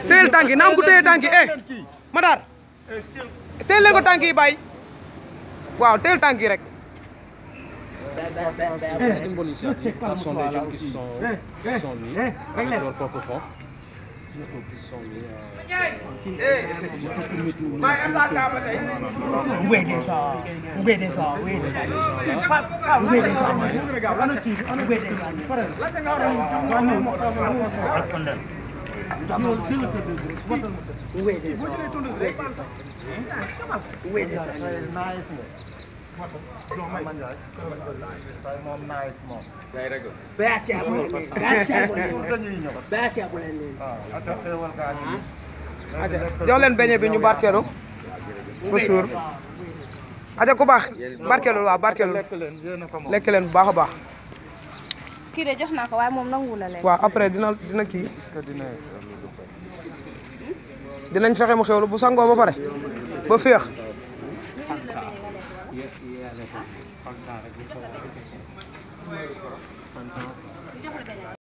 teel tànk yi na am ku téye tànk yi Matar teel leen ko tànk yi bàyyi waaw teel tànk yi rek. C'est une bonne initiative. Ce sont des jeunes qui sont mis avec leur propre fond. Qui sont mis jox leen beñe bi ñu barkeelu ba suur aja ku baax barkeelu waaw barkeelu lekk leen bu baax a baax. kii de jox naa ko waaye moom nangu na leen. waaw après dina kii dinañ fexe mu xewlu bu sangoo ba pare ba féex.